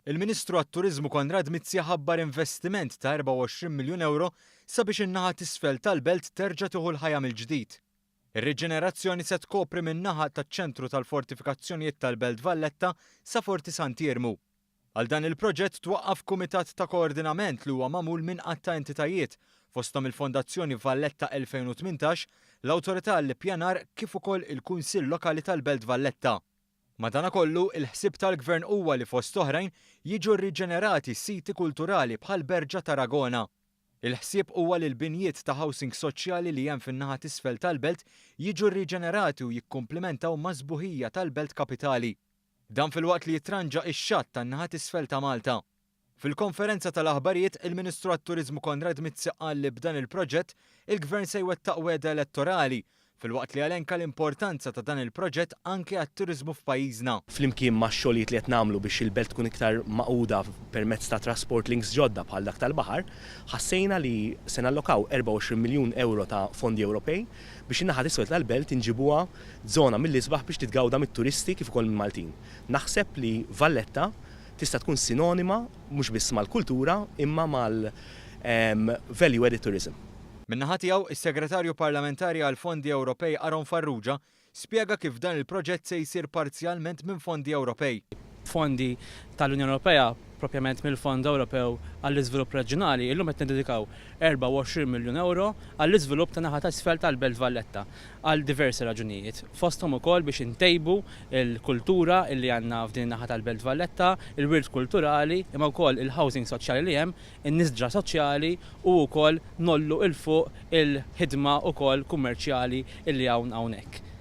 Il-Ministru għat-Turiżmu Konrad Mizzi ħabbar investiment ta' 24 miljun ewro sabiex in-naħa t'isfel tal-belt terġa' tieħu l-ħajja mill-ġdid. Ir-riġenerazzjoni se tkopri min-naħa taċ-ċentru tal-fortifikazzjonijiet tal-Belt Valletta sa Forti Sant'Iermu. Għal dan il-proġett twaqqaf kumitat ta' koordinament li huwa magħmul minn għadd ta' entitajiet, fosthom il-Fondazzjoni Valletta 2018, l-Awtorità għall-Ippjanar kif ukoll il-Kunsill Lokali tal-Belt Valletta. Madanakollu, il-ħsieb tal-Gvern huwa li fost oħrajn jiġu rriġenerati siti kulturali bħall-Berġa t'Aragona. Il-ħsieb huwa li l-binjiet ta' housing soċjali li hemm fin-naħa t'isfel tal-belt jiġu rriġenerati u jikkumplimentaw mas-sbuħija tal-belt kapitali. Dan filwaqt li jitranġa x-xatt tan-naħa t'isfel ta' Malta. Fil-konferenza tal-aħbarijiet, il-Ministru għat-Turiżmu Konrad Mizzi qal li b'dan il-proġett, il-Gvern se jwettaq wegħda elettorali, filwaqt li elenka l-importanza ta' dan il-proġett anke għat-turiżmu f'pajjiżna. Flimkien max-xogħlijiet li qed nagħmlu biex il-belt tkun iktar magħquda permezz ta' transport links ġodda bħal dak tal-baħar, ħassejna li se nallokaw 24 miljun ewro ta' fondi Ewropej biex in-naħa t'isfel tal-belt inġibuha żona mill-isbaħ biex titgawda mit-turisti kif ukoll mill-Maltin. Naħseb li Valletta tista' tkun sinonima mhux biss mal-kultura imma mal-value added tourism. Min-naħa tiegħu, is-Segretarju Parlamentari għall-Fondi Ewropej Aaron Farrugia spjega kif dan il-proġett se jsir parzjalment minn fondi Ewropej. Fondi tal-Unjoni Ewropea, propjament mill-Fond Ewropew għall-Iżvilupp Reġjonali, illum qed niddedikaw 24 miljun ewro għall-iżvilupp tan-naħa ta' isfel tal-Belt Valletta. għal diversi raġunijiet, fosthom ukoll biex intejbu l-kultura li għandna f'din in-naħa tal-Belt Valletta, il-wirt kulturali, imma wkoll il-housing soċjali li hemm, in-nisġa soċjali u wkoll ngħollu 'l fuq il-ħidma wkoll kummerċjali li hawn hawnhekk.